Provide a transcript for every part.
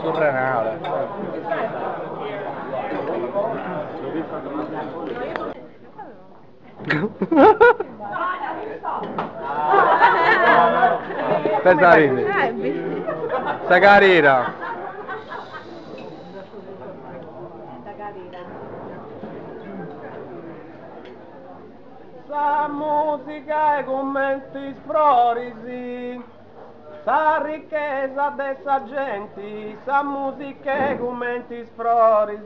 Surreale. Pesarini. Sa carira. Sa musica est cumenti is froris, sa ricchesa de sa genti, sa musica est cumenti is froris.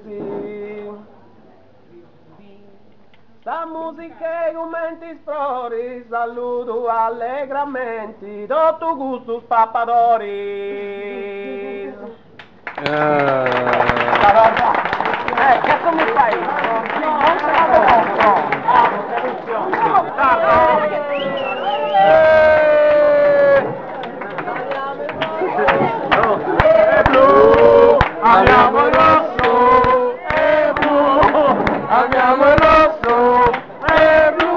Sa musica est cumenti is froris, saludu allegramenti totu custus papadoris. Eh, cazzo mi fai? E blu, amiamo il rosso, e blu, amiamo il rosso, e blu,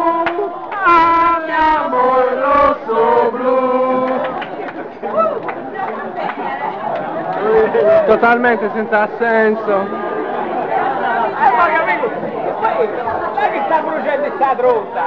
amiamo il rosso blu. Totalmente senza senso. Eh, ma capito? Poi, sai che sta bruciando sta tronta?